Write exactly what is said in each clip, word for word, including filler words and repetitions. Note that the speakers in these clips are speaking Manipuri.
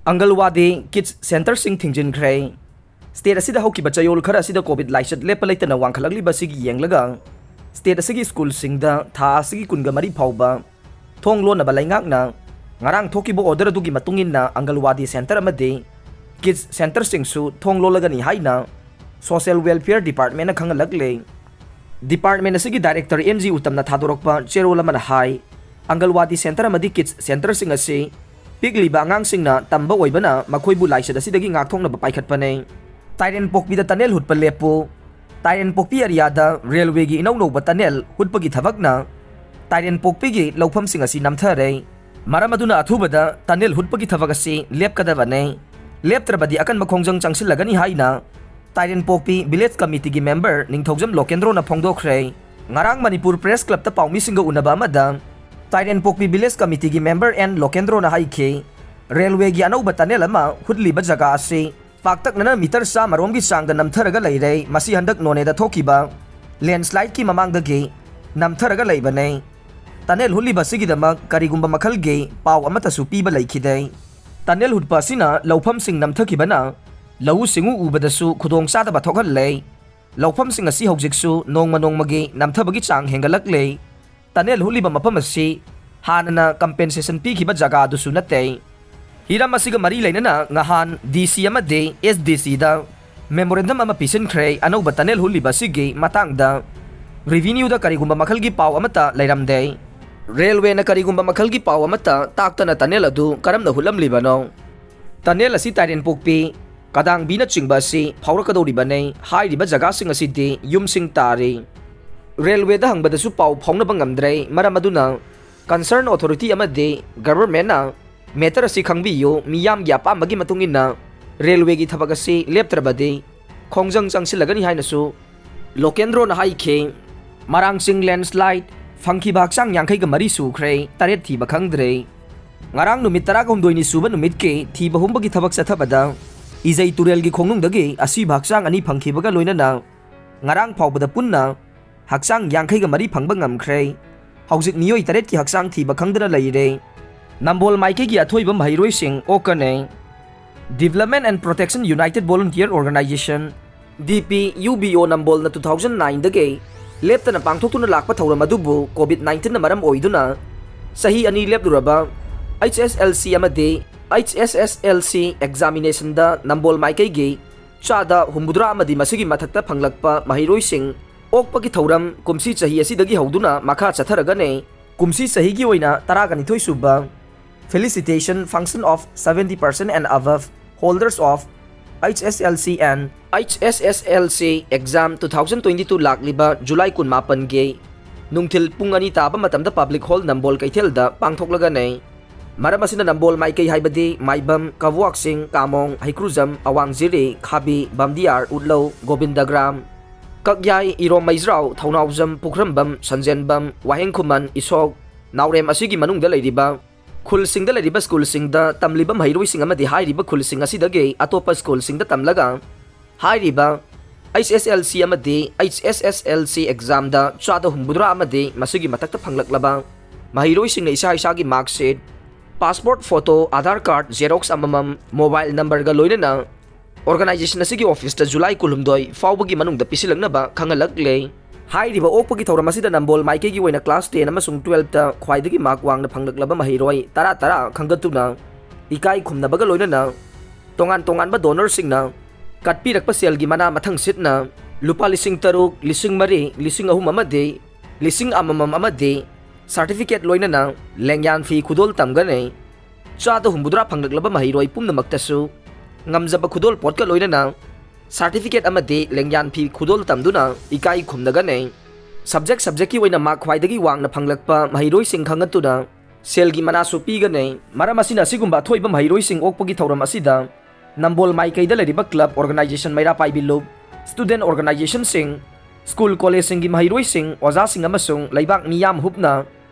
ꯑꯪꯒꯜꯋꯥꯗꯤ ꯀꯤꯗꯁ ꯁꯦꯟꯇꯔꯁꯤꯡ ꯊꯤꯡꯖꯤꯟꯈ꯭ꯔꯦ꯫ ꯁ꯭ꯇꯦꯠ ꯑꯁꯤꯗ ꯍꯧꯈꯤꯕ ꯆꯌꯣꯜ ꯈꯔ ꯑꯁꯤꯗ ꯀꯣꯚꯤꯗ ꯂꯥꯏꯆꯠ ꯂꯦꯞꯄ ꯂꯩꯇꯅ ꯋꯥꯡꯈꯠꯂꯛꯂꯤꯕ ꯑꯁꯤꯒꯤ ꯌꯦꯡꯂꯒ, ꯁ꯭ꯇꯦꯠ ꯑꯁꯤꯒꯤ ꯁ꯭ꯀꯨꯜꯁꯤꯡꯗ ꯊꯥ ꯑꯁꯤꯒꯤ ꯀꯨꯟꯒ ꯃꯔꯤ ꯐꯥꯎꯕ ꯊꯣꯡ ꯂꯣꯟꯅꯕ ꯂꯩꯉꯥꯛꯅ ꯉꯔꯥꯡ ꯊꯣꯛꯈꯤꯕ ꯑꯣꯔꯗꯔ ꯑꯗꯨꯒꯤ ꯃꯇꯨꯡ ꯏꯟꯅ ꯑꯪꯒꯜꯋꯥꯗꯤ ꯁꯦꯟꯇꯔ ꯑꯃꯗꯤ ꯀꯤꯗꯁ ꯁꯦꯟꯇꯔꯁꯤꯡꯁꯨ ꯊꯣꯡ ꯂꯣꯜꯂꯒꯅꯤ ꯍꯥꯏꯅ ꯁꯣꯁꯤꯌꯦꯜ ꯋꯦꯜꯐꯤꯌꯔ ꯗꯤꯄꯥꯔꯠꯃꯦꯟꯅ ꯈꯪꯍꯜꯂꯛꯂꯦ꯫ ꯗꯤꯄꯥꯔꯠꯃꯦꯟ ꯑꯁꯤꯒꯤ ꯗꯥꯏꯔꯦꯛꯇꯔ ꯑꯦꯟ ꯖꯤ ꯎꯇꯝꯅ ꯊꯥꯗꯣꯔꯛꯄ ꯆꯦꯔꯣꯜ ꯑꯃꯅ ꯍꯥꯏ, ꯑꯪꯒꯜꯋꯥꯗꯤ ꯁꯦꯟꯇꯔ ꯑꯃꯗꯤ ꯀꯤꯗꯁ ꯁꯦꯟꯇꯔꯁꯤꯡ ꯑꯁꯤ ꯄꯤꯛꯂꯤꯕ ꯑꯉꯥꯡꯁꯤꯡꯅ ꯇꯝꯕ ꯑꯣꯏꯕꯅ ꯃꯈꯣꯏꯕꯨ ꯂꯥꯏꯆꯠ ꯑꯁꯤꯗꯒꯤ ꯉꯥꯛꯊꯣꯛꯅꯕ ꯄꯥꯏꯈꯠꯄꯅꯤ꯫ ꯇꯥꯏꯔꯦꯟꯄꯣꯛꯄꯤꯗ ꯇꯅꯦꯜ ꯍꯨꯠꯄ ꯂꯦꯞꯄꯨ꯫ ꯇꯥꯏꯔꯦꯟꯄꯣꯛꯄꯤ ꯑꯦꯔꯤꯌꯥꯗ ꯔꯦꯜꯋꯦꯒꯤ ꯏꯅꯧ ꯅꯧꯕ ꯇꯅꯦꯜ ꯍꯨꯠꯄꯒꯤ ꯊꯕꯛꯅ ꯇꯥꯏꯔꯦꯟꯄꯣꯛꯄꯤꯒꯤ ꯂꯧꯐꯝꯁꯤꯡ ꯑꯁꯤ ꯅꯝꯊꯔꯦ꯫ ꯃꯔꯝ ꯑꯗꯨꯅ ꯑꯊꯨꯕꯗ ꯇꯅꯦꯜ ꯍꯨꯠꯄꯒꯤ ꯊꯕꯛ ꯑꯁꯤ ꯂꯦꯞꯀꯗꯕꯅꯤ꯫ ꯂꯦꯞꯇ꯭ꯔꯕꯗꯤ ꯑꯀꯟꯕ ꯈꯣꯡꯖꯪ ꯆꯪꯁꯤꯜꯂꯒꯅꯤ ꯍꯥꯏꯅ ꯇꯥꯏꯔꯦꯟꯄꯣꯛꯄꯤ ꯚꯤꯂꯦꯖ ꯀꯃꯤꯇꯤꯒꯤ ꯃꯦꯝꯕꯔ ꯅꯤꯡꯊꯧꯖꯝ ꯂꯣꯀꯦꯟꯗ꯭ꯔꯣꯅ ꯐꯣꯡꯗꯣꯛꯈ꯭ꯔꯦ꯫ ꯉꯔꯥꯡ ꯃꯅꯤꯄꯨꯔ ꯄ꯭ꯔꯦꯁ ꯀ꯭ꯂꯕꯇ ꯄꯥꯎꯃꯤꯁꯤꯡꯒ ꯎꯅꯕ ꯑꯃꯗ ꯇꯥꯏꯔꯦꯟꯄꯣꯛꯄꯤ ꯚꯤꯂꯦꯖ ꯀꯃꯤꯇꯤꯒꯤ ꯃꯦꯝꯕꯔ ꯑꯦꯟ ꯂꯣꯀꯦꯟꯗ꯭ꯔꯣꯅ ꯍꯥꯏꯈꯤ, ꯔꯦꯜꯋꯦꯒꯤ ꯑꯅꯧꯕ ꯇꯅꯦꯜ ꯑꯃ ꯍꯨꯠꯂꯤꯕ ꯖꯒꯥ ꯑꯁꯤ ꯄꯥꯛꯇꯛꯅꯅ ꯃꯤꯇꯔ ꯆꯥꯝꯃ ꯔꯣꯝꯒꯤ ꯆꯥꯡꯗ ꯅꯝꯊꯔꯒ ꯂꯩꯔꯦ꯫ ꯃꯁꯤ ꯍꯟꯗꯛ ꯅꯣꯅꯦꯗ ꯊꯣꯛꯈꯤꯕ ꯂꯦꯟꯁꯂꯥꯏꯗꯀꯤ ꯃꯃꯥꯡꯗꯒꯤ ꯅꯝꯊꯔꯒ ꯂꯩꯕꯅꯦ꯫ ꯇꯅꯦꯜ ꯍꯨꯠꯂꯤꯕ ꯑꯁꯤꯒꯤꯗꯃꯛ ꯀꯔꯤꯒꯨꯝꯕ ꯃꯈꯜꯒꯤ ꯄꯥꯎ ꯑꯃꯠꯇꯁꯨ ꯄꯤꯕ ꯂꯩꯈꯤꯗꯦ꯫ ꯇꯅꯦꯜ ꯍꯨꯠꯄ ꯑꯁꯤꯅ ꯂꯧꯐꯝꯁꯤꯡ ꯅꯝꯊꯈꯤꯕꯅ ꯂꯧꯎ ꯁꯤꯡꯎ ꯎꯕꯗꯁꯨ ꯈꯨꯗꯣꯡꯆꯥꯗꯕ ꯊꯣꯛꯍꯜꯂꯦ꯫ ꯂꯧꯐꯝꯁꯤꯡ ꯑꯁꯤ ꯍꯧꯖꯤꯛꯁꯨ ꯅꯣꯡꯃ ꯅꯣꯡꯃꯒꯤ ꯅꯝꯊꯕꯒꯤ ꯆꯥꯡ ꯍꯦꯟꯒꯠꯂꯛꯂꯦ꯫ ꯇꯅꯦꯜ ꯍꯨꯠꯂꯤꯕ ꯃꯐꯝ ꯑꯁꯤ ꯍꯥꯟꯅꯅ ꯀꯝꯄꯦꯟꯁꯦꯁꯟ ꯄꯤꯈꯤꯕ ꯖꯒꯥ ꯑꯗꯨꯁꯨ ꯅꯠꯇꯦ꯫ ꯍꯤꯔꯝ ꯑꯁꯤꯒ ꯃꯔꯤ ꯂꯩꯅꯅ ꯉꯍꯥꯟ ꯗꯤ ꯁꯤ ꯑꯃꯗꯤ ꯑꯦꯁ ꯗꯤ ꯁꯤꯗ ꯃꯦꯃꯣꯔꯦꯟꯗꯝ ꯑꯃ ꯄꯤꯁꯤꯟꯈ꯭ꯔꯦ꯫ ꯑꯅꯧꯕ ꯇꯅꯦꯜ ꯍꯨꯠꯂꯤꯕ ꯑꯁꯤꯒꯤ ꯃꯇꯥꯡꯗ ꯔꯦꯚꯤꯅ꯭ꯌꯨꯗ ꯀꯔꯤꯒꯨꯝꯕ ꯃꯈꯜꯒꯤ ꯄꯥꯎ ꯑꯃꯠꯇ ꯂꯩꯔꯝꯗꯦ꯫ ꯔꯦꯜꯋꯦꯅ ꯀꯔꯤꯒꯨꯝꯕ ꯃꯈꯜꯒꯤ ꯄꯥꯎ ꯑꯃꯠꯇ ꯇꯥꯛꯇꯅ ꯇꯅꯦꯜ ꯑꯗꯨ ꯀꯔꯝꯅ ꯍꯨꯠꯂꯝꯂꯤꯕꯅꯣ? ꯇꯅꯦꯜ ꯑꯁꯤ ꯇꯥꯏꯔꯦꯟꯄꯣꯛꯄꯤ, ꯀꯗꯥꯡꯕꯤꯅꯆꯤꯡꯕ ꯑꯁꯤ ꯐꯥꯎꯔꯛꯀꯗꯧꯔꯤꯕꯅꯤ꯫ ꯍꯥꯏꯔꯤꯕ ꯖꯒꯥꯁꯤꯡ ꯑꯁꯤꯗꯤ ꯌꯨꯝꯁꯤꯡ ꯇꯥꯔꯤ꯫ ꯔꯦꯜꯋꯦꯗ ꯍꯪꯕꯗꯁꯨ ꯄꯥꯎ ꯐꯥꯎꯅꯕ ꯉꯝꯗ꯭ꯔꯦ꯫ ꯃꯔꯝ ꯑꯗꯨꯅ ꯀꯟꯁꯔꯟ ꯑꯣꯊꯣꯔꯤꯇꯤ ꯑꯃꯗꯤ ꯒꯚꯔꯟꯃꯦꯟꯠꯅ ꯃꯦꯇꯔ ꯑꯁꯤ ꯈꯪꯕꯤꯌꯨ, ꯃꯤꯌꯥꯝꯒꯤ ꯑꯄꯥꯝꯕꯒꯤ ꯃꯇꯨꯡ ꯏꯟꯅ ꯔꯦꯜꯋꯦꯒꯤ ꯊꯕꯛ ꯑꯁꯤ ꯂꯦꯞꯇ꯭ꯔꯕꯗꯤ ꯈꯣꯡꯖꯪ ꯆꯪꯁꯤꯜꯂꯒꯅꯤ ꯍꯥꯏꯅꯁꯨ ꯂꯣꯀꯦꯟꯗ꯭ꯔꯣꯅ ꯍꯥꯏꯈꯤ꯫ ꯃꯔꯥꯡꯆꯤꯡ ꯂꯦꯟꯁꯂꯥꯏꯗ, ꯐꯪꯈꯤꯕ ꯍꯛꯆꯥꯡ ꯌꯥꯡꯈꯩꯒ ꯃꯔꯤ ꯁꯨꯈ꯭ꯔꯦ, ꯇꯔꯦꯠ ꯊꯤꯕ ꯈꯪꯗ꯭ꯔꯦ꯫ ꯉꯔꯥꯡ ꯅꯨꯃꯤꯠ ꯇꯔꯥꯍꯨꯝꯗꯣꯏꯅꯤ ꯁꯨꯕ ꯅꯨꯃꯤꯠꯀꯤ ꯊꯤꯕ ꯍꯨꯝꯕꯒꯤ ꯊꯕꯛ ꯆꯠꯊꯕꯗ ꯏꯖꯩ ꯇꯨꯔꯦꯜꯒꯤ ꯈꯣꯡꯅꯨꯡꯗꯒꯤ ꯑꯁꯤꯕ ꯍꯛꯆꯥꯡ ꯑꯅꯤ ꯐꯪꯈꯤꯕꯒ ꯂꯣꯏꯅꯅ ꯉꯔꯥꯡ ꯐꯥꯎꯕꯗ ꯄꯨꯟꯅ ꯍꯛꯆꯥꯡ ꯌꯥꯡꯈꯩꯒ ꯃꯔꯤ ꯐꯪꯕ ꯉꯝꯈ꯭ꯔꯦ꯫ ꯍꯧꯖꯤꯛ ꯃꯤꯑꯣꯏ ꯇꯔꯦꯠꯀꯤ ꯍꯛꯆꯥꯡ ꯊꯤꯕ ꯈꯪꯗꯅ ꯂꯩꯔꯦ꯫ ꯅꯝꯕꯣꯜ ꯃꯥꯏꯀꯩꯒꯤ ꯑꯊꯣꯏꯕ ꯃꯍꯩꯔꯣꯏꯁꯤꯡ ꯑꯣꯛꯀꯅꯤ꯫ Development and Protection United Volunteer Organization, D P U V O ꯅꯝꯕꯣꯜꯅ two thousand nine ꯗꯒꯤ ꯂꯦꯞꯇꯅ ꯄꯥꯡꯊꯣꯛꯇꯨꯅ ꯂꯥꯛꯄ ꯊꯧꯔꯝ ꯑꯗꯨꯕꯨ COVID nineteen ꯅ ꯃꯔꯝ ꯑꯣꯏꯗꯨꯅ ꯆꯍꯤ ꯑꯅꯤ ꯂꯦꯞꯂꯨꯔꯕ H S L C ꯑꯃꯗꯤ H S S L C examination ꯗ ꯅꯝꯕꯣꯜ ꯃꯥꯏꯀꯩꯒꯤ ꯆꯥꯗ ꯍꯨꯝꯐꯨꯇꯔꯥ ꯑꯃꯗꯤ ꯃꯁꯤꯒꯤ ꯃꯊꯛꯇ ꯐꯪꯂꯛꯄ ꯃꯍꯩꯔꯣꯏꯁꯤꯡ ꯑꯣꯛꯄꯒꯤ ꯊꯧꯔꯝ ꯀꯨꯝꯁꯤ ꯆꯍꯤ ꯑꯁꯤꯗꯒꯤ ꯍꯧꯗꯨꯅ ꯃꯈꯥ ꯆꯠꯊꯔꯒꯅꯤ꯫ ꯀꯨꯝꯁꯤ ꯆꯍꯤꯒꯤ ꯑꯣꯏꯅ ꯇꯔꯥꯅꯤꯊꯣꯏ ꯁꯨꯕ Felicitation Function of seventy percent and above holders of H S L C and H S S L C exam two thousand twenty-two ꯂꯥꯛꯂꯤꯕ ꯖꯨꯂꯥꯏ ꯀꯨꯟꯃꯥꯄꯟꯒꯤ ꯅꯨꯡꯊꯤꯜ ꯄꯨꯡ ꯑꯅꯤ ꯇꯥꯕ ꯃꯇꯝꯗ Public Hall ꯅꯝꯕꯣꯜ ꯀꯩꯊꯦꯜꯗ ꯄꯥꯡꯊꯣꯛꯂꯒꯅꯤ꯫ ꯃꯔꯝ ꯑꯁꯤꯅ ꯅꯝꯕꯣꯜ ꯃꯥꯏꯀꯩ ꯍꯥꯏꯕꯗꯤ ꯃꯥꯏꯕꯝ, ꯀꯥꯕꯨꯋꯥꯛꯁꯤꯡ, ꯀꯥꯃꯣꯡ, ꯍꯩꯀ꯭ꯔꯨꯖꯝ, ꯑꯋꯥꯡꯖꯤꯔꯤ, ꯈꯥꯕꯤ, ꯕꯝꯗꯤꯌꯥꯔ, ꯎꯠꯂꯧ, ꯒꯣꯕꯤꯟꯗꯒ꯭ꯔꯥꯝ, ꯀꯛꯌꯥꯏ, ꯏꯔꯣꯝ ꯃꯩꯖ꯭ꯔꯥꯎ, ꯊꯧꯅꯥꯎꯖꯝ, ꯄꯨꯈ꯭ꯔꯝꯕꯝ, ꯁꯟꯖꯦꯟꯕꯝ, ꯋꯥꯍꯦꯡꯈꯨꯃꯟ, ꯏꯁꯣꯛ, ꯅꯥꯎꯔꯦꯝ ꯑꯁꯤꯒꯤ ꯃꯅꯨꯡꯗ ꯂꯩꯔꯤꯕ ꯈꯨꯜꯁꯤꯡꯗ ꯂꯩꯔꯤꯕ ꯁ꯭ꯀꯨꯜꯁꯤꯡꯗ ꯇꯝꯂꯤꯕ ꯃꯍꯩꯔꯣꯏꯁꯤꯡ ꯑꯃꯗꯤ ꯍꯥꯏꯔꯤꯕ ꯈꯨꯜꯁꯤꯡ ꯑꯁꯤꯗꯒꯤ ꯑꯇꯣꯞꯄ ꯁ꯭ꯀꯨꯜꯁꯤꯡꯗ ꯇꯝꯂꯒ ꯍꯥꯏꯔꯤꯕ H S L C ꯑꯃꯗꯤ H S S L C exam ꯗ ꯆꯥꯗ ꯍꯨꯝꯐꯨꯇꯔꯥ ꯑꯃꯗꯤ ꯃꯁꯤꯒꯤ ꯃꯊꯛꯇ ꯐꯪꯂꯛꯂꯕ ꯃꯍꯩꯔꯣꯏꯁꯤꯡꯅ ꯏꯁꯥ ꯏꯁꯥꯒꯤ mark sheet, passport photo, Aadhaar card xerox ꯑꯃꯃꯝ, mobile number ꯒ ꯂꯣꯏꯅꯅ organization ꯑꯁꯤꯒꯤ office ꯇ ꯖꯨꯂꯥꯏ ꯀꯨꯟꯍꯨꯝꯗꯣꯏ ꯐꯥꯎꯕꯒꯤ ꯃꯅꯨꯡꯗ ꯄꯤꯁꯤꯜꯂꯛꯅꯕ ꯈꯪꯍꯜꯂꯛꯂꯦ꯫ ꯍꯥꯏꯔꯤꯕ ꯑꯣꯛꯄꯒꯤ ꯊꯧꯔꯝ ꯑꯁꯤꯗ ꯅꯝꯕꯣꯜ ꯃꯥꯏꯀꯩꯒꯤ ꯑꯣꯏꯅ class ten ꯑꯃꯁꯨꯡ twelve ꯇ ꯈ꯭ꯋꯥꯏꯗꯒꯤ mark ꯋꯥꯡꯅ ꯐꯪꯂꯛꯂꯕ ꯃꯍꯩꯔꯣꯏ ꯇꯔꯥ ꯇꯔꯥ ꯈꯟꯒꯠꯇꯨꯅ ꯏꯀꯥꯏ ꯈꯨꯝꯅꯕꯒ ꯂꯣꯏꯅꯅ ꯇꯣꯉꯥꯟ ꯇꯣꯉꯥꯟꯕ donor ꯁꯤꯡꯅ ꯀꯠꯄꯤꯔꯛꯄ ꯁꯦꯜꯒꯤ ꯃꯅꯥ ꯃꯊꯪ ꯁꯤꯠꯅ ꯂꯨꯄꯥ ꯂꯤꯁꯤꯡ ꯇꯔꯨꯛ, ꯂꯤꯁꯤꯡ ꯃꯔꯤ, ꯂꯤꯁꯤꯡ ꯑꯍꯨꯝ ꯑꯃꯗꯤ ꯂꯤꯁꯤꯡ ꯑꯃꯃꯝ ꯑꯃꯗꯤ certificate ꯂꯣꯏꯅꯅ ꯂꯦꯡꯌꯥꯟ ꯐꯤ ꯈꯨꯗꯣꯜ ꯇꯝꯒꯅꯤ꯫ ꯆꯥꯗ ꯍꯨꯝꯐꯨꯇꯔꯥ ꯐꯪꯂꯛꯂꯕ ꯃꯍꯩꯔꯣꯏ ꯄꯨꯝꯅꯃꯛꯇꯁꯨ ꯉꯝꯖꯕ ꯈꯨꯗꯣꯜ ꯄꯣꯠꯀ ꯂꯣꯏꯅꯅ certificate ꯑꯃꯗꯤ ꯂꯦꯡꯌꯥꯟ ꯐꯤ ꯈꯨꯗꯣꯜ ꯇꯝꯗꯨꯅ ꯏꯀꯥꯏ ꯈꯨꯝꯅꯒꯅꯤ꯫ Subject subject ꯀꯤ ꯑꯣꯏꯅ mark ꯈ꯭ꯋꯥꯏꯗꯒꯤ ꯋꯥꯡꯅ ꯐꯪꯂꯛꯄ ꯃꯍꯩꯔꯣꯏꯁꯤꯡ ꯈꯟꯒꯠꯇꯨꯅ ꯁꯦꯜꯒꯤ ꯃꯅꯥꯁꯨ ꯄꯤꯒꯅꯤ꯫ ꯃꯔꯝ ꯑꯁꯤꯅ ꯑꯁꯤꯒꯨꯝꯕ ꯑꯊꯣꯏꯕ ꯃꯍꯩꯔꯣꯏꯁꯤꯡ ꯑꯣꯛꯄꯒꯤ ꯊꯧꯔꯝ ꯑꯁꯤꯗ ꯅꯝꯕꯣꯜ ꯃꯥꯏꯀꯩꯗ ꯂꯩꯔꯤꯕ club, organization, ꯃꯩꯔꯥ ꯄꯥꯏꯕꯤ ꯂꯨꯞ, student organization ꯁꯤꯡ, school college ꯁꯤꯡꯒꯤ ꯃꯍꯩꯔꯣꯏꯁꯤꯡ, ꯑꯣꯖꯥꯁꯤꯡ ꯑꯃꯁꯨꯡ ꯂꯩꯕꯥꯛ ꯃꯤꯌꯥꯝ ꯍꯨꯞꯅ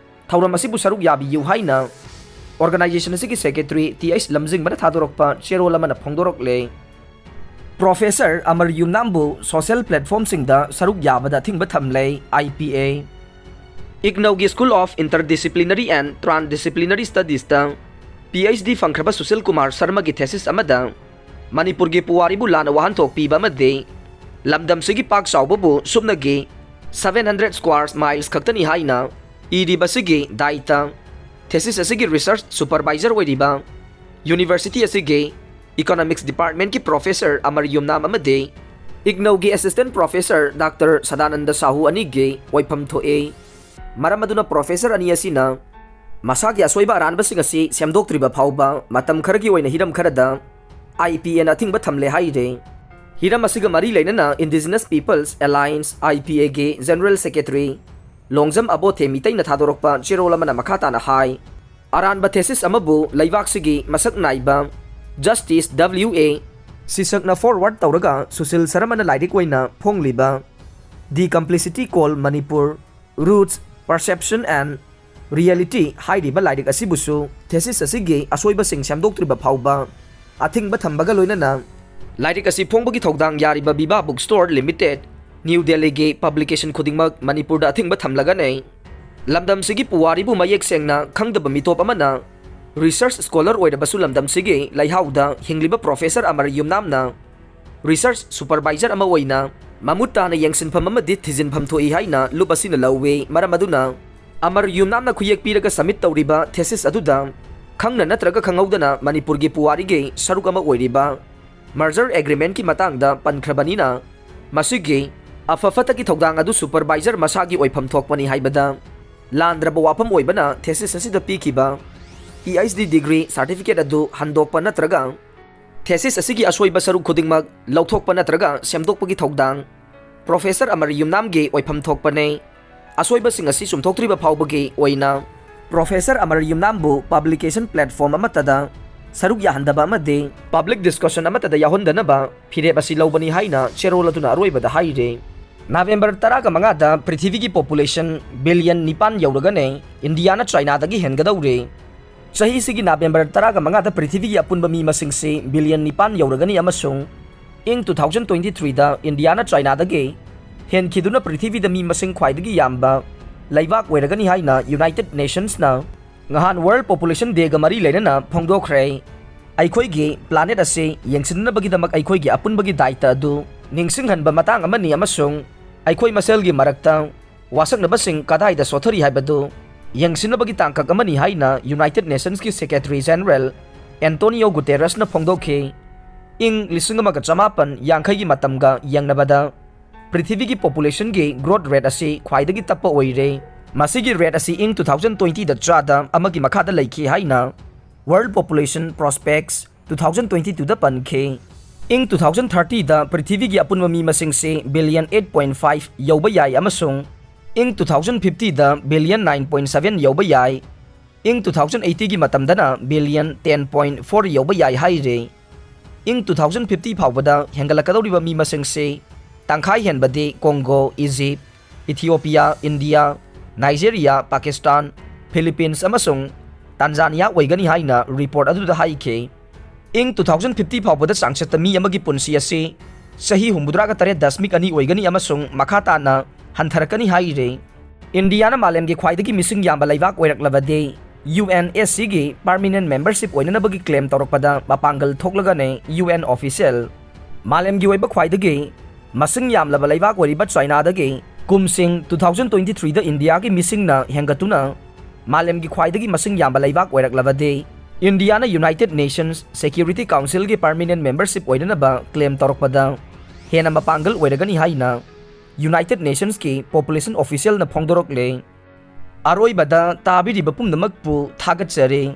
ꯊꯧꯔꯝ ꯑꯁꯤꯕꯨ ꯁꯔꯨꯛ ꯌꯥꯕꯤꯌꯨ ꯍꯥꯏꯅ organization ꯑꯁꯤꯒꯤ secretary ꯇꯤ ꯑꯩꯆ ꯂꯝꯖꯤꯡꯕꯅ ꯊꯥꯗꯣꯔꯛꯄ ꯆꯦꯔꯣꯜ ꯑꯃꯅ ꯐꯣꯡꯗꯣꯔꯛꯂꯦ꯫ Professor ꯑꯃꯔ ꯌꯨꯝꯅꯥꯝꯕꯨ social platform ꯁꯤꯡꯗ ꯁꯔꯨꯛ ꯌꯥꯕꯗ ꯑꯊꯤꯡꯕ ꯊꯝꯂꯦ, I P A꯫ ꯏꯒꯅꯧꯒꯤ School of Interdisciplinary and Transdisciplinary Studiesꯇ PhD ꯐꯪꯈ꯭ꯔꯕ Sushil Kumar ꯁꯔꯃꯒꯤ thesis ꯑꯃꯗ ꯃꯅꯤꯄꯨꯔꯒꯤ ꯄꯨꯋꯥꯔꯤꯕꯨ ꯂꯥꯟꯅ ꯋꯥꯍꯟꯊꯣꯛ ꯄꯤꯕ ꯑꯃꯗꯤ ꯂꯝꯗꯝꯁꯤꯒꯤ ꯄꯥꯛ ꯆꯥꯎꯕꯕꯨ ꯁꯨꯞꯅꯒꯤ seven hundred square miles ꯈꯛꯇꯅꯤ ꯍꯥꯏꯅ ꯏꯔꯤꯕꯁꯤꯒꯤ ꯗꯥꯏꯇ thesis ꯑꯁꯤꯒꯤ research supervisor ꯑꯣꯏꯔꯤꯕ university ꯑꯁꯤꯒꯤ Economics Departmentꯀꯤ Professor ꯑꯃꯔ ꯌꯨꯝꯅꯥꯝ ꯑꯃꯗꯤ ꯏꯒꯅꯧꯒꯤ Assistant Professor Doctor Sadananda Shahu ꯑꯅꯤꯒꯤ ꯑꯣꯏꯐꯝ ꯊꯣꯛꯏ꯫ ꯃꯔꯝ ꯑꯗꯨꯅ professor ꯑꯅꯤ ꯑꯁꯤꯅ ꯃꯁꯥꯒꯤ ꯑꯁꯣꯏꯕ ꯑꯔꯥꯟꯕꯁꯤꯡ ꯑꯁꯤ ꯁꯦꯝꯗꯣꯛꯇ꯭ꯔꯤꯕ ꯐꯥꯎꯕ ꯃꯇꯝ ꯈꯔꯒꯤ ꯑꯣꯏꯅ ꯍꯤꯔꯝ ꯈꯔꯗ IPAꯅ ꯑꯊꯤꯡꯕ ꯊꯝꯂꯦ ꯍꯥꯏꯔꯦ꯫ ꯍꯤꯔꯝ ꯑꯁꯤꯒ ꯃꯔꯤ ꯂꯩꯅꯅ Indigenous Peoples Alliance, IPAꯒꯤ General Secretary Longjam ꯑꯕꯣꯊꯦ ꯃꯤꯇꯩꯅ ꯊꯥꯗꯣꯔꯛꯄ ꯆꯦꯔꯣꯜ ꯑꯃꯅ ꯃꯈꯥ ꯇꯥꯅ ꯍꯥꯏ, ꯑꯔꯥꯟꯕ thesis ꯑꯃꯕꯨ ꯂꯩꯕꯥꯛꯁꯤꯒꯤ ꯃꯁꯛ ꯅꯥꯏꯕ Justice W A ꯁꯤꯁꯛꯅ forward ꯇꯧꯔꯒ ꯁꯨꯁꯤꯜ ꯁꯔꯃꯅ ꯂꯥꯏꯔꯤꯛ ꯑꯣꯏꯅ ꯐꯣꯡꯂꯤꯕ The Complicity Called Manipur: Roots, Perception and Reality ꯍꯥꯏꯔꯤꯕ ꯂꯥꯏꯔꯤꯛ ꯑꯁꯤꯕꯨꯁꯨ thesis ꯑꯁꯤꯒꯤ ꯑꯁꯣꯏꯕꯁꯤꯡ ꯁꯦꯝꯗꯣꯛꯇ꯭ꯔꯤꯕ ꯐꯥꯎꯕ ꯑꯊꯤꯡꯕ ꯊꯝꯕꯒ ꯂꯣꯏꯅꯅ ꯂꯥꯏꯔꯤꯛ ꯑꯁꯤ ꯐꯣꯡꯕꯒꯤ ꯊꯧꯗꯥꯡ ꯌꯥꯔꯤꯕ Biba Book Store Limited, New Delhiꯒꯤ publication ꯈꯨꯗꯤꯡꯃꯛ ꯃꯅꯤꯄꯨꯔꯗ ꯑꯊꯤꯡꯕ ꯊꯝꯂꯒꯅꯤ꯫ ꯂꯝꯗꯝꯁꯤꯒꯤ ꯄꯨꯋꯥꯔꯤꯕꯨ ꯃꯌꯦꯛ ꯁꯦꯡꯅ ꯈꯪꯗꯕ ꯃꯤꯇꯣꯞ ꯑꯃꯅ research scholar ꯑꯣꯏꯔꯕꯁꯨ ꯂꯝꯗꯝꯁꯤꯒꯤ ꯂꯩꯍꯥꯎꯗ ꯍꯤꯡꯂꯤꯕ professor ꯑꯃꯔ ꯌꯨꯝꯅꯥꯝꯅ research supervisor ꯑꯃ ꯑꯣꯏꯅ ꯃꯃꯨꯠ ꯇꯥꯅ ꯌꯦꯡꯁꯤꯟꯐꯝ ꯑꯃꯗꯤ ꯊꯤꯖꯤꯟꯐꯝ ꯊꯣꯛꯏ ꯍꯥꯏꯅ ꯂꯨꯞ ꯑꯁꯤꯅ ꯂꯧꯏ꯫ ꯃꯔꯝ ꯑꯗꯨꯅ ꯑꯃꯔ ꯌꯨꯝꯅꯥꯝꯅ ꯈꯨꯌꯦꯛ ꯄꯤꯔꯒ submit ꯇꯧꯔꯤꯕ thesis ꯑꯗꯨꯗ ꯈꯪꯅ ꯅꯠꯇ꯭ꯔꯒ ꯈꯪꯍꯧꯗꯅ ꯃꯅꯤꯄꯨꯔꯒꯤ ꯄꯨꯋꯥꯔꯤꯒꯤ ꯁꯔꯨꯛ ꯑꯃ ꯑꯣꯏꯔꯤꯕ merger agreementꯀꯤ ꯃꯇꯥꯡꯗ ꯄꯟꯈ꯭ꯔꯕꯅꯤꯅ ꯃꯁꯤꯒꯤ ꯑꯐ ꯐꯠꯇꯒꯤ ꯊꯧꯗꯥꯡ ꯑꯗꯨ supervisor ꯃꯁꯥꯒꯤ ꯑꯣꯏꯐꯝ ꯊꯣꯛꯄꯅꯤ ꯍꯥꯏꯕꯗ ꯂꯥꯟꯗ꯭ꯔꯕ ꯋꯥꯐꯝ ꯑꯣꯏꯕꯅ thesis ꯑꯁꯤꯗ ꯄꯤꯈꯤꯕ PhD degree certificate ꯑꯗꯨ ꯍꯟꯗꯣꯛꯄ ꯅꯠꯇ꯭ꯔꯒ thesis ꯑꯁꯤꯒꯤ ꯑꯁꯣꯏꯕ ꯁꯔꯨꯛ ꯈꯨꯗꯤꯡꯃꯛ ꯂꯧꯊꯣꯛꯄ ꯅꯠꯇ꯭ꯔꯒ ꯁꯦꯝꯗꯣꯛꯄꯒꯤ ꯊꯧꯗꯥꯡ professor ꯑꯃꯔ ꯌꯨꯝꯅꯥꯝꯒꯤ ꯑꯣꯏꯐꯝ ꯊꯣꯛꯄꯅꯤ꯫ ꯑꯁꯣꯏꯕꯁꯤꯡ ꯑꯁꯤ ꯆꯨꯝꯊꯣꯛꯇ꯭ꯔꯤꯕ ꯐꯥꯎꯕꯒꯤ ꯑꯣꯏꯅ professor ꯑꯃꯔ ꯌꯨꯝꯅꯥꯝꯕꯨ publication platform ꯑꯃꯠꯇꯗ ꯁꯔꯨꯛ ꯌꯥꯍꯟꯗꯕ ꯑꯃꯗꯤ public discussion ꯑꯃꯠꯇꯗ ꯌꯥꯎꯍꯟꯗꯅꯕ ꯐꯤꯔꯦꯞ ꯑꯁꯤ ꯂꯧꯕꯅꯤ ꯍꯥꯏꯅ ꯆꯦꯔꯣꯜ ꯑꯗꯨꯅ ꯑꯔꯣꯏꯕꯗ ꯍꯥꯏꯔꯦ꯫ ꯅꯕꯦꯝꯕꯔ ꯇꯔꯥꯒ ꯃꯉꯥꯗ ꯄ꯭ꯔꯤꯊꯤꯕꯤꯒꯤ population billion ꯅꯤꯄꯥꯟ ꯌꯧꯔꯒꯅꯤ, ꯏꯟꯗꯤꯌꯥꯅ ꯆꯥꯏꯅꯥꯗꯒꯤ ꯍꯦꯟꯒꯗꯧꯔꯦ꯫ ꯆꯍꯤꯁꯤꯒꯤ ꯅꯕꯦꯝꯕꯔ ꯇꯔꯥꯒ ꯃꯉꯥꯗ ꯄ꯭ꯔꯤꯊꯤꯕꯤꯒꯤ ꯑꯄꯨꯟꯕ ꯃꯤ ꯃꯁꯤꯡꯁꯤ billion ꯅꯤꯄꯥꯟ ꯌꯧꯔꯒꯅꯤ ꯑꯃꯁꯨꯡ ꯏꯪ two thousand twenty threeꯗ ꯏꯟꯗꯤꯌꯥꯅ ꯆꯥꯏꯅꯥꯗꯒꯤ ꯍꯦꯟꯈꯤꯗꯨꯅ ꯄ꯭ꯔꯤꯊꯤꯕꯤꯗ ꯃꯤ ꯃꯁꯤꯡ ꯈ꯭ꯋꯥꯏꯗꯒꯤ ꯌꯥꯝꯕ ꯂꯩꯕꯥꯛ ꯑꯣꯏꯔꯒꯅꯤ ꯍꯥꯏꯅ United Nationsꯅ ꯉꯍꯥꯟ World Population Dayꯒ ꯃꯔꯤ ꯂꯩꯅꯅ ꯐꯣꯡꯗꯣꯛꯈ꯭ꯔꯦ꯫ ꯑꯩꯈꯣꯏꯒꯤ planet ꯑꯁꯤ ꯌꯦꯡꯁꯤꯟꯅꯕꯒꯤꯗꯃꯛ ꯑꯩꯈꯣꯏꯒꯤ ꯑꯄꯨꯟꯕꯒꯤ ꯗꯥꯏꯇ ꯑꯗꯨ ꯅꯤꯡꯁꯤꯡꯍꯟꯕ ꯃꯇꯥꯡ ꯑꯃꯅꯤ ꯑꯃꯁꯨꯡ ꯑꯩꯈꯣꯏ ꯃꯁꯦꯜꯒꯤ ꯃꯔꯛꯇ ꯋꯥꯁꯛꯅꯕꯁꯤꯡ ꯀꯗꯥꯏꯗ ꯁꯣꯊꯔꯤ ꯍꯥꯏꯕꯗꯨ ꯌꯦꯡꯁꯤꯟꯅꯕꯒꯤ ꯇꯥꯡꯀꯛ ꯑꯃꯅꯤ ꯍꯥꯏꯅ United Nationsꯀꯤ Secretary General Antonio Guterresꯅ ꯐꯣꯡꯗꯣꯛꯈꯤ꯫ ꯏꯪ ꯂꯤꯁꯤꯡ ꯑꯃꯒ ꯆꯃꯥꯄꯟ ꯌꯥꯡꯈꯩꯒꯤ ꯃꯇꯝꯒ ꯌꯦꯡꯅꯕꯗ ꯄ꯭ꯔꯤꯊꯤꯕꯤꯒꯤ populationꯒꯤ growth rate ꯑꯁꯤ ꯈ꯭ꯋꯥꯏꯗꯒꯤ ꯇꯞꯄ ꯑꯣꯏꯔꯦ꯫ ꯃꯁꯤꯒꯤ rate ꯑꯁꯤ ꯏꯪ two thousand twentyꯗ ꯆꯥꯗ ꯑꯃꯒꯤ ꯃꯈꯥꯗ ꯂꯩꯈꯤ ꯍꯥꯏꯅ World Population Prospects two thousand twenty twoꯗ ꯄꯟꯈꯤ꯫ ꯏꯪ two thousand thirtyꯗ ꯄ꯭ꯔꯤꯊꯤꯕꯤꯒꯤ ꯑꯄꯨꯟꯕ ꯃꯤ ꯃꯁꯤꯡꯁꯤ billion eight point five ꯌꯧꯕ ꯌꯥꯏ ꯑꯃꯁꯨꯡ ꯏꯪ two thousand fiftyꯗ billion nine point seven ꯌꯧꯕ ꯌꯥꯏ꯫ ꯏꯪ two thousand eightyꯒꯤ ꯃꯇꯝꯗꯅ billion ten point four ꯌꯧꯕ ꯌꯥꯏ ꯍꯥꯏꯔꯤ꯫ ꯏꯪ two thousand fifty ꯐꯥꯎꯕꯗ ꯍꯦꯟꯒꯠꯂꯛꯀꯗꯧꯔꯤꯕ ꯃꯤ ꯃꯁꯤꯡꯁꯤ ꯇꯪꯈꯥꯏ ꯍꯦꯟꯕꯗꯤ Congo, Egypt, Ethiopia, India, Nigeria, Pakistan, Philippines ꯑꯃꯁꯨꯡ ꯇꯥꯟꯖꯥꯅꯤꯌꯥ ꯑꯣꯏꯒꯅꯤ ꯍꯥꯏꯅ report ꯑꯗꯨꯗ ꯍꯥꯏꯈꯤ꯫ ꯏꯪ two thousand fifty ꯐꯥꯎꯕꯗ ꯆꯥꯡꯆꯠꯇ ꯃꯤ ꯑꯃꯒꯤ ꯄꯨꯟꯁꯤ ꯑꯁꯤ ꯆꯍꯤ ꯍꯨꯝꯐꯨꯇꯔꯥꯒ ꯇꯔꯦꯠ ꯗꯁꯃꯤꯛ ꯑꯅꯤ ꯑꯣꯏꯒꯅꯤ ꯑꯃꯁꯨꯡ ꯃꯈꯥ ꯇꯥꯅ ꯍꯟꯊꯔꯛꯀꯅꯤ ꯍꯥꯏꯔꯤ꯫ ꯏꯟꯗꯤꯌꯥꯅ ꯃꯥꯂꯦꯝꯒꯤ ꯈ꯭ꯋꯥꯏꯗꯒꯤ ꯃꯤꯁꯤꯡ ꯌꯥꯝꯕ ꯂꯩꯕꯥꯛ ꯑꯣꯏꯔꯛꯂꯕꯗꯤ UNSCꯒꯤ permanent membership ꯑꯣꯏꯅꯅꯕꯒꯤ claim ꯇꯧꯔꯛꯄꯗ ꯃꯄꯥꯡꯒꯜ ꯊꯣꯛꯂꯒꯅꯤ꯫ UN official ꯃꯥꯂꯦꯝꯒꯤ ꯑꯣꯏꯕ ꯈ꯭ꯋꯥꯏꯗꯒꯤ ꯃꯁꯤꯡ ꯌꯥꯝꯂꯕ ꯂꯩꯕꯥꯛ ꯑꯣꯏꯔꯤꯕ ꯆꯥꯏꯅꯥꯗꯒꯤ ꯀꯨꯝꯁꯤꯡ two thousand twenty-threeꯗ ꯏꯟꯗꯤꯌꯥꯒꯤ ꯃꯤꯁꯤꯡꯅ ꯍꯦꯟꯒꯠꯇꯨꯅ ꯃꯥꯂꯦꯝꯒꯤ ꯈ꯭ꯋꯥꯏꯗꯒꯤ ꯃꯁꯤꯡ ꯌꯥꯝꯕ ꯂꯩꯕꯥꯛ ꯑꯣꯏꯔꯛꯂꯕꯗꯤ ꯏꯟꯗꯤꯌꯥꯅ United Nations Security Councilꯒꯤ permanent membership ꯑꯣꯏꯅꯅꯕ claim ꯇꯧꯔꯛꯄꯗ ꯍꯦꯟꯅ ꯃꯄꯥꯡꯒꯜ ꯑꯣꯏꯔꯒꯅꯤ ꯍꯥꯏꯅ United Nationsꯀꯤ population officialꯅ ꯐꯣꯡꯗꯣꯔꯛꯂꯦ꯫ ꯑꯔꯣꯏꯕꯗ ꯇꯥꯕꯤꯔꯤꯕ ꯄꯨꯝꯅꯃꯛꯄꯨ ꯊꯥꯒꯠꯆꯔꯤ꯫